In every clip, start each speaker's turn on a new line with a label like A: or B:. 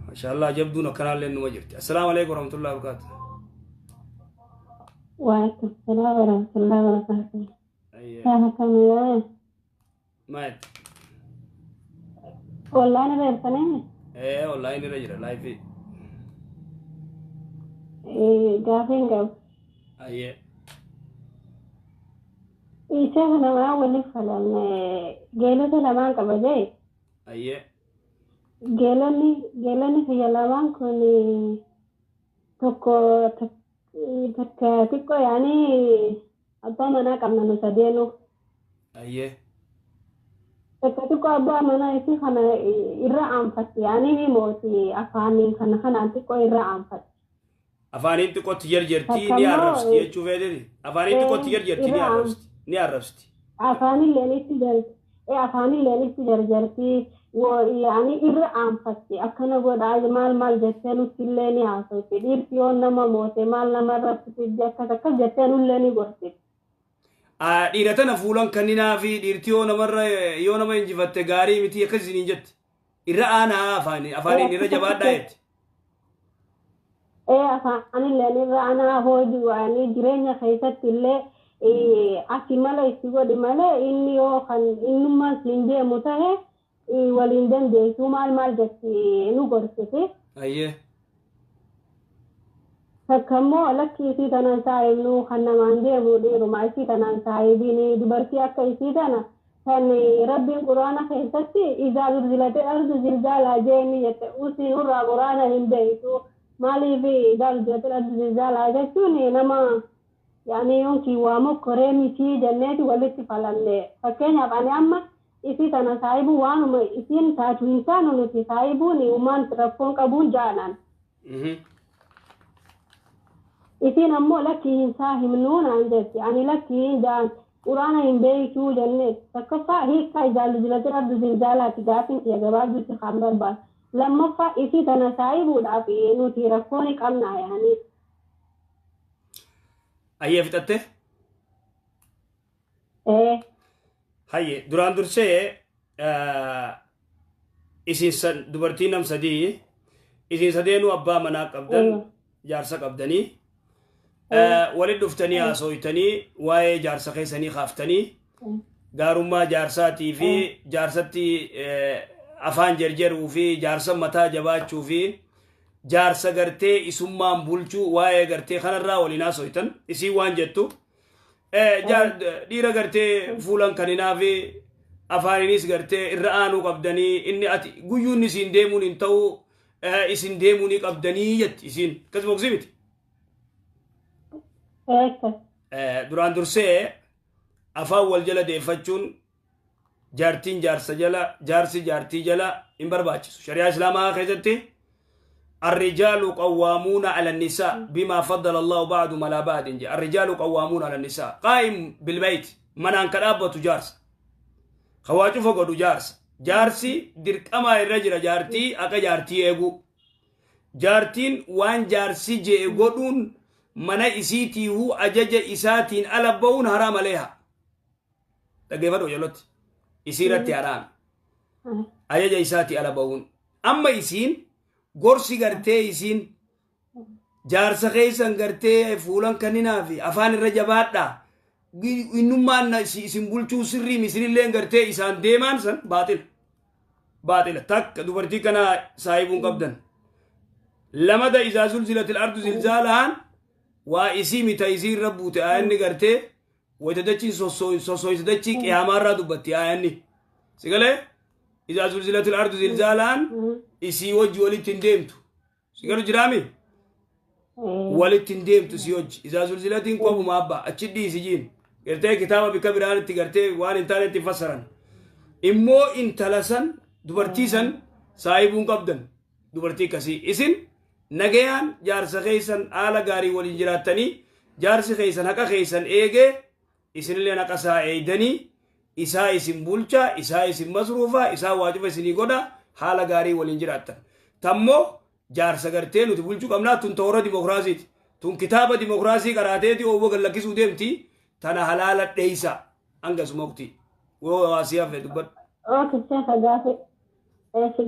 A: Maashaallah, jabduun akkanaallee numa jirti. Assalaamu alaikum warahmatullahi wabarakatuh.
B: وعليكم السلام ورحمة الله وبركاته.
A: Ayyee.
B: كيف كم؟
A: Maal?
B: والله أنا بيرتني.
A: Ee, online irra jira live.
B: Gaafin qabu.
A: Ayyee.
B: Sheekh, namaa waliif falan geelota lamaan qaba jee.
A: Ayyee.
B: Geelonni kiyya lamaan kun tokko takka xiqqoo yaani abbaa manaa qabna nu sadeenu.
A: Ayyee.
B: Takka xiqqoo abbaa manaa isii kana irra aanfatti, yaani ni mooti, afaaniin kana kanaan xiqqoo irra aanfatti.
A: Afaaniin xiqqootti jarjartii
B: Takka
A: ni
B: immoo
A: arrabsti jechuu feeteti. Afaaniin xiqqootti jarjartii ni
B: irra
A: arrabsti. Ni arrabsti.
B: Afaanilleen itti jarjartii, yaani irra aanfatti, akkana godhaa, maal maal jettee nutti illee ni haasofti. Dhiirti yoo nama moote maal nama irratti fiddi, akkas akkas jettee nullee ni gorsiti.
A: Dhiira tana fuulan kanninaa fi dhiirti yoo namarra yoo nama injifatte gaarii miti akkas isiniin jetti. Irra aanaa afaaniin irra jabaadhaa jetti.
B: Ee, afaanilleen irra aanaa, hojii waanii jireenya keessatti illee ati mala itti godhi malee inni yoo kan innummaan siin deemu tahe waliin dandeessuu, maal maal jetti nu gorsiti.
A: Ayyee.
B: Takka immoo lakki, isii tanaan saahibnu kan namaan deemu dhiiruma, isii tanaan saahibiin dubartii akka isii tana kan Rabbiin Quraana keessatti "إذا زلزلت الأرض زلزالها" jeeni jette, usiin irraa Quraana hin beektu. Maaliif "إذا زلزلت الأرض زلزالها" jechuun nama yaani yookiin waa mokkoree mitii jenneeti walitti falanne. Fakkeenyaaf, ani amma isii tana saahibuu waanuma isiin taatu hin taanu, nuti saahibuun uumaan rakkoon qabuun jaalan. Isiin ammoo lakkii, hin saahibnuu naan jetti. Ani lakkii hin jaan, Quraana hin beektuu jennee. Tokkoffaa, hiikkaa "إذا زلزلت الأرض زلزالها" ti gaafin kiyya gabaabduutti kan barbaadu. Lammaffaa, isii tana saahibuudhaaf nuti rakkoo ni qabnaa yaani.
A: Ayyee, fixatte?
B: Ee.
A: Hayyee, duraan dursee isin dubartii nam sadii, isin sadeenuu abbaa manaa qabdan, jaarsa qabdanii, walit dhuftanii haasooytanii, waa'ee jaarsa keessanii kaaftanii, gaarummaa jaarsaatii fi jaarsatti afaan jarjaruu fi jaarsa mataa jabaachuu fi jaarsa gartee isummaan bulchuu, waa'ee gartee kanarraa waliin haasooytan. Isiin waan jettu dhiira gartee fuulan kaninaa fi afaaninis gartee irra aanuu qabdanii, inni ati guyyuun isin deemuun hin ta'u, isin deemuu ni qabdanii jetti isiin, akkasuma oksii miti.
B: Eessa.
A: Duraan dursee afaan wal jala deeffachuun, jaartiin jaarsa jala, jaarsi jaartii jala hin barbaachisu. Shari'aa Islaamaa keessatti "الرجال قوامون على النساء بما فضل الله بعضهم على بعض" جاء. الرجال قوامون على النساء، قائم بالبيت manaan ka dhaabbatu jaarsa, hawaa cufa godhu jaarsa. Jaarsi dirqamaa irra jira jaartii akka jaartii eeguu. Jaartiin waan jaarsi je'e godhuun mana isiitiihuu ajaja isaatiin ala ba'uun haraam aleeha. Dhaggeeffadhu, jallotti isii irratti haraami ajaja isaatii ala ba'uun. Amma isiin gorsi gartee isiin jaarsa keessan gartee fuulan kaninaa fi afaan irra jabaadhaa, innummaan isin bulchuu sirrii, isinillee gartee isaan deemaan san baaxila, baaxila. Takka, dubartii kana saahibuun qabdan. Lamada, "إذا زلزلت الأرض زلزالها" waa isii mita, isii irra buute aayanni gartee wayita dachiin sossooysa, dachii qiyaamaarraa dubbatti aayanni sigalee. "إذا زلزلت الأرض زلزالها" isii wajji walitti hin deemtu. Sigalu jiraami, walitti hin deemtu isii wajji. "إذا زلزلت" iin qobuma abba achi dhiisi jiin gartee kitaaba bikka biraanitti gartee waan hin taanetti fassaran. Immoo intala san, dubartii san saahibuun qabdan. Dubartii akkasii, isin nagayaan jaarsa keessan haala gaarii waliin jiraattanii, jaarsi keessan haqa keessan eegee, isinillee haqa isaa eeydanii, isaa isin bulchaa, isaa isin masruufaa, isaa waa cufa isinii godha, haala gaarii waliin jiraattan. Tammoo jaarsa gartee nuti bulchuu qabnaa, tun toora dimokiraasiiti. Tun kitaaba dimokiraasii qaraateeti oowwa gallakkisuu deemti. Tana halaala dheeysa hangasuma waqtii. Woo, waasii hafe dubbadhu.
B: Okay, sheekha,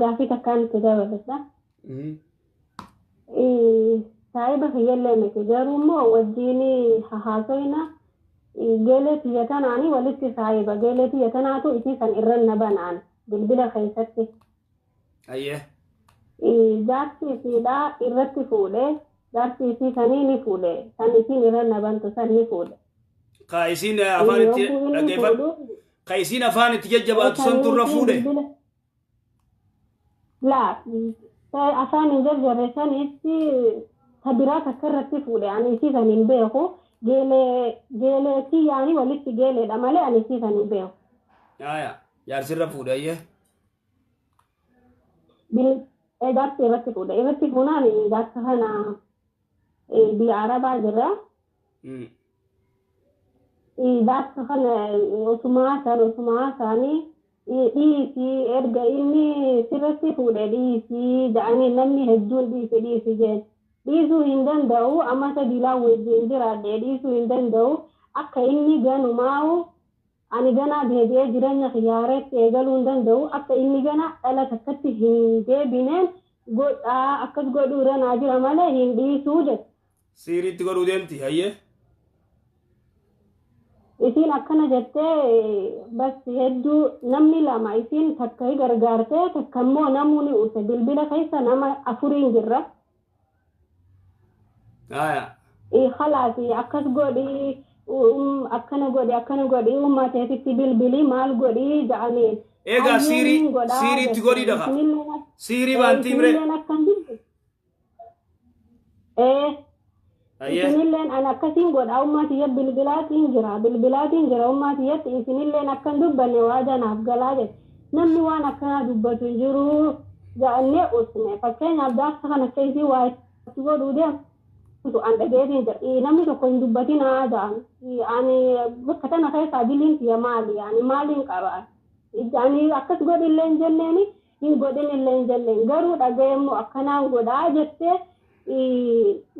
B: gaafii takkaan itti dabalata. Saahiba kiyyallee miti, garuu immoo wajjin hahaasoyna. Geelee tiyya tanaanii walitti saahiba, geelee tiyya tanaatu isii san irra na banaan bilbila keessatti.
A: Ayyee.
B: Jaarsi isiidhaa irratti fuudhee, jaarsi isii sanii ni fuudhe, san isiin irra na bantu san ni fuudhe.
A: Ka isiin afaan itti
B: Yogguu inni
A: dhaggeeffadhu.
B: fuudhu
A: Ka isiin afaan itti jajjabaatu santu irra fuudhe.
B: Laa, afaan hin jarjarre sanitti ta biraa takka irratti fuudhe. Ani isii san hin beeku. Geelee geelee tiyyaanii walitti geeleedha malee ani isii san hin beeku.
A: Aya, jaarsi irra fuudhe, ayyee.
B: Jaarsi irratti fuudhe. Irratti fuunaan jaarsa kana biyya Arabaa jirra. Jaarsa kana osumaa isaanii dhiisii, erga inni sirratti fuudhe dhiisii jedhanii, namni hedduun dhiisi dhiisi jeen. Dhiisuu hin danda'u, amata dilaa wajjin jiraadhe, dhiisuu hin danda'u. Akka inni ganumaa'u ani ganaa deebi'ee jireenya kiyyaareetti eegaluu hin danda'u. Akka inni gana dhala takkatti hin deebineen godhaa, akkas godhuu irra naa jira malee hin dhiisuu jedhe.
A: Siiriitti godhuu deemti, ayyee.
B: Isiin akkana jettee, bas hedduu namni lama, isiin takka gargaartee, takka immoo namuu ni use, bilbila keessa nama afuriin jirra.
A: Aya.
B: Khalaasi, akkas godhi, akkana godhi, akkana godhi, uummateetitti bilbilii maal godhi jedhaniin.
A: Egaa siiriitti godhii dhaqa. Siirii baantii mire.
B: Isinilleen akkan dubbi.
A: Ayyee.
B: Isinilleen ani akkasiin godha, ummaatiyya bilbilaatiin jira, bilbilaatiin jira ummaatiyyatti, isinilleen akkan dubbanne waa janaaf galaa jedhe. Namni waan akkanaa dubbatu hin jiru jedhannee usne. Fakkeenyaaf jaarsa kana akka isii waa itti godhuu deemtu an dhageetiin jira. Namni tokko hin dubbatinaa jedhan. Ani bakka tana keessaa diliin tiyya maali? Ani maaliin qaba? Ani akkas godhillee hin jenneeni, hin godhinillee hin jenneen, garuu dhaga'ee immoo akkanaan godhaa jettee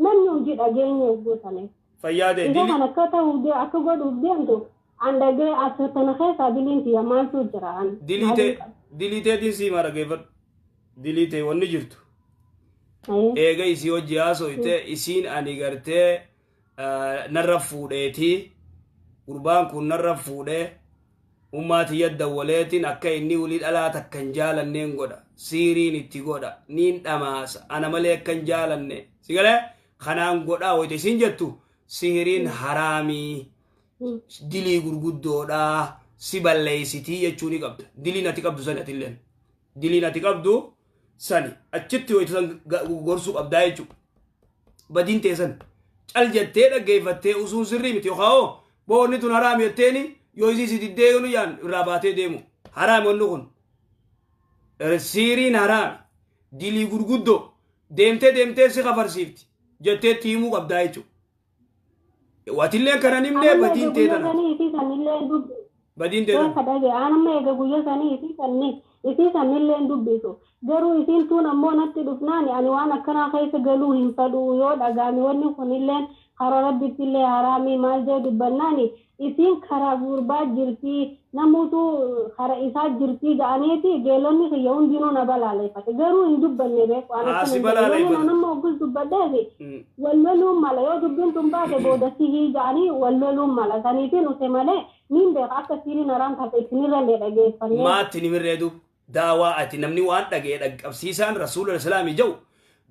B: namni hundi dhageenye guutame.
A: Fayyaa ta'e
B: Isa
A: dili.
B: kan akka ta'uuf akka godhuuf deemtu an dhagee as tana keessaa diliin tiyya maaltu jira an?
A: Dilii ta'e, dilii ta'eetiin siima dhaggeeffadhu. Dilii ta'e wanni jirtu. Eega isii hojii haasoyte, isiin ani gartee narra fuudheetii, gurbaan kun narra fuudhee, ummaati yaddawwaleetiin akka inni ulii dhalaa takka hin jaalanneen godha, siiriin itti godha, niin dhamaasa, ana malee akka hin jaalanne si galee kanaan godhaa wayita isiin jettu, sihiriin haraamii, dilii gurguddoodhaa, si balleeysitii jechuu ni qabda. Diliin ati qabdu sani, atilleen diliin ati qabdu sani, achitti wayita san gorsuu qabdaa jechuudha. Badiin teessan cal jettee dhaggeeffattee usuun sirrii miti, yookaan hoo boonni tun haraami jetteeni, yoo isii si diddee nu yaan irraa baatee deemu, haraami wanni kun, siiriin haraami, dilii gurguddoo, deemtee deemtee si kafarsiifti jettee itti himuu qabdaa jechuudha. Watilleen kana himnee badiin tee tana.
B: Sanii isii sanillee dubbi.
A: Badiin tee tana.
B: Keessa dhage, aan amma eega guyyaa sanii isii sanillee dubbisu. Garuu isiin tun ammoo natti dhufnaani ani waan akkanaa keessa galuu hin fedhu, yoo dhagaami wanni kunilleen karaa rabbitti illee haraamii maal jee dubbannaani, isiin karaa gurbaa jirtii, namuutu kara isaa jirtii ja'aniiti, geelonni kiyya hundinuu na balaaleeffate, garuu hin dubbanne beeku waan
A: Haa,
B: akkana
A: si
B: hin jedhe. Yoon
A: balaaleeffate.
B: amma oggus dubbadheefi wal loluun mala, yoo dubbiin tun baate booda sihii ja'anii wal loluun mala, saniifin use malee niin beeka akka siiriin haraam taate, isinirrallee dhageeffannee.
A: Maatti ni mirreedu daawaa ati namni waan dhagee dhaqqabsiisaan rasuula islaamii jedhu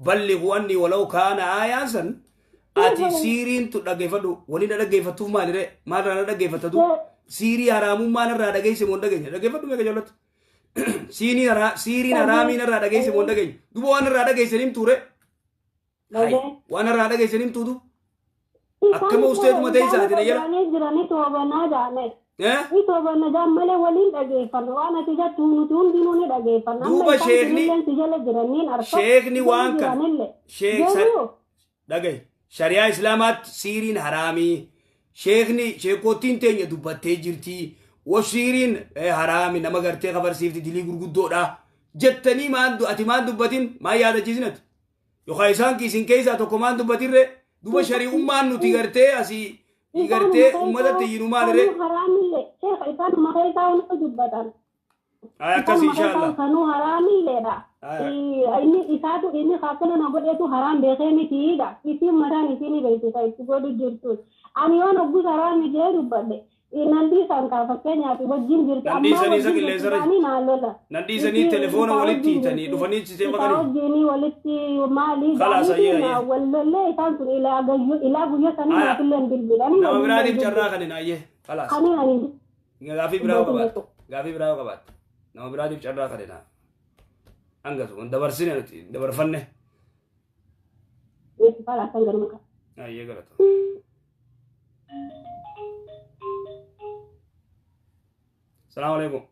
A: ballighu anni walau kaana aayaan san. Ati siiriin tu dhaggeeffadhu, wani na dhaggeeffattuuf maalire, maalirraa na dhaggeeffattatu? Siirii haraamummaan irraa dhageesse moo hin dhageenye? Dhaggeeffadhu meeqa jallatu, siiriin haraamiin irraa dhageesse moo hin dhageenye? Duba waan irraa dhageessan himtuure, waan irraa dhageessan himtuutu akkama usteetuma ta'e isaati na jala.
B: Jiranii jiranii toobanaa jaane.
A: Eh?
B: Ni toobanna jaan malee waliin dhageeffanna, waan ati jettu nuti hundinuu ni dhageeffanna. Amma
A: Duuba
B: isaan kunilleen si jala jiraniin arfa.
A: Sheekni waan kana
B: jiranillee.
A: Sheek
B: Garuu
A: dhagaye, shari'aa islaamaatti siiriin haraamii, sheekni sheekottiin teenya dubbattee jirti, wo siiriin haraami, nama gartee kafarsiifti, dilii gurguddoodha jettanii, maan ati maan dubbatin, maan yaadachiisinati, yookaan isaan isin keessaa tokko maan dubbatinre? Duba shari'ummaan nuti gartee asii gartee ummatatti iyyinu maalire?
B: Haraamillee sheekh isaanuma keessaa hundi dubbatan.
A: Ay, akkas inshallah.
B: Sanuu haraamiileedha. Inni isaatu inni akkana na godhetu haraam beekee mitiidha. Isiin mataan isiin beeksisa itti godhu jirtu. Ani yoon hoggus haraami jee dubbadhe. Nan dhiisan kaa fakkeenyaaf wajjin jirti.
A: Nan dhiisanii isa qilleensarra
B: Isaanii naan lola.
A: Nan dhiisanii telefoona walitti hiitanii dhufanii itti
B: Isaa
A: maqanii.
B: wajjinii walitti maalii
A: Khalaas, ayyee, ayyee.
B: wal lollee isaan sun ilaa guyyaa sanii
A: Aya.
B: naafillee hin bilbilanii.
A: Nama biraatiif carraa kan hin ayyee. Khalaas.
B: Kani ani
A: Gaafii biraa yoo qabaatte. Gaafii biraa yoo qabaatte. Nama biraatiif carraa kan hin Hangatu kun dabarsine nuti dabarfanne.
B: Khalaas kan garuma qaba.
A: Ayyee galata. Salaamu alaikum.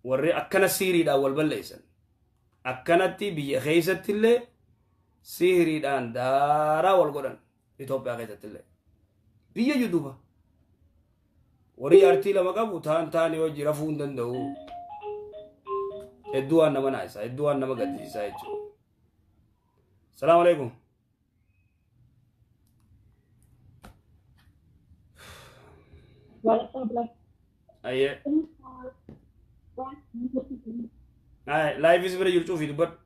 A: Warri akkana siiriidhaan wal balleessan. Akkanatti biyya keessatti illee siiriidhaan daaraa wal godhan Itoophiyaa keessatti illee. Biyya jiru warri jaartii lama qabu taan taan yoo rafuu hin danda'u. Hedduu waan nama naasisa, hedduu waan nama gaddisiisaa jechuudha. Salaamu alaikum. Ayyee. Ay, laayifis bira jirtuu fi dubbadhu.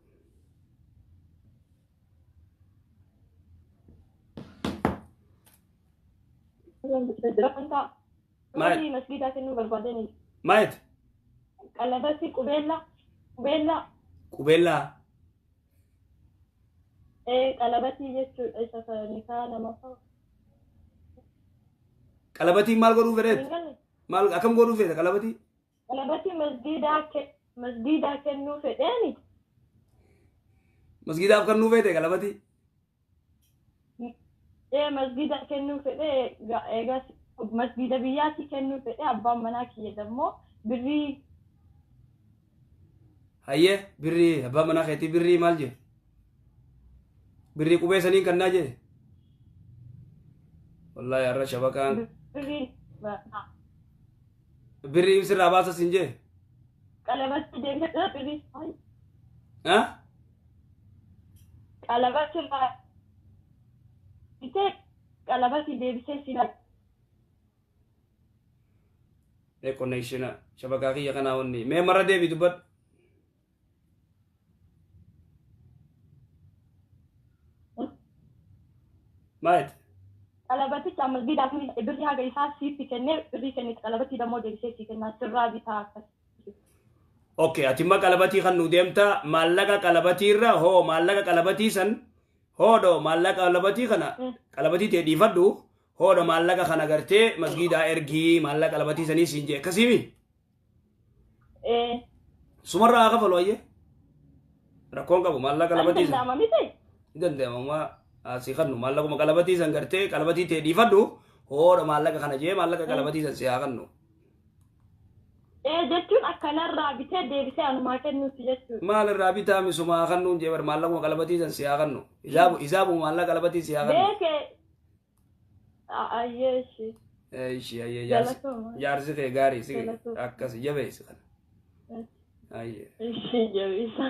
C: Maali masgiidaa kennuu barbaadani?
A: Maayet?
C: Qalabatti qubeellaa. Qubeellaa.
A: Qubeellaa.
C: Ee qalabatii jechuudha isa nikaa nama fa'a.
A: Qalabatiin maal godhuu fedheet?
C: Hin galle?
A: Maal akkam godhuu feete qalabatii?
C: Qalabatii masgiidaa kennuu fedheeni.
A: Masgiidaaf kennuu feete qalabatii?
C: Ee masgiida kennuu fedhee eegas masgiida biyyaatti kennuu fedhee abbaan manaa kiyya dammoo birrii.
A: Hayyee, birrii abbaan manaa keetii birrii maal jee? Birrii qubee saniin kannaa jee? Wallaahi har'a shabakaan
C: Birrii
A: birrii sirraa baasa sin jee?
C: Qalabatti deemee birrii
A: Ha?
C: Qalabatti irraa bitee qalabatti deebisee si
A: Mee connection shabakaa kiyya kanaa wanni mee marra deebi dubbadhu. Maayet?
C: Qalabaticha masgiidaaf birrii haga isaa siitti kennee birrii kennite qalabatti dammoo deebisee sii kennaa sirraa bitaa akkas.
A: Okay, ati imma qalabatii kan nu deemta maallaqa qalabatii irra hoo maallaqa qalabatii san hoodho maallaqa qalabatii kana qalabatii ta'e dhiifadhu hoodho maallaqa kana gartee masgiidaa ergii maallaqa qalabatii sanii siin jee akkasiimi.
C: Ee.
A: Sumarraa haa kafalu ayyee. Rakkoon qabu maallaqa qalabatii san.
C: Danda'ama miti?
A: Ni danda'ama amma asii kannu maallaquma qalabatii san gartee qalabatii ta'e dhiifadhu hoodho maallaqa kana jee maallaqa qalabatii san si haa kannu.
C: Ee jechuun akkanarraa bitee deebisee anumaa kennuuti jechuudha.
A: Maal irraa bitaa misumaa kannuun jee bar maallaquma qalabatii san si haa kannu. Isaabu isaabu maallaqa qalabatii si haa kannu.
C: Beekee. Ayyee ishee.
A: Ishi ayyee jaarsi
C: Galatooma.
A: jaarsi kee gaarii si
C: Galatooma.
A: akkas jabeessi kana. Ayyee.
C: Ishee jabeessa.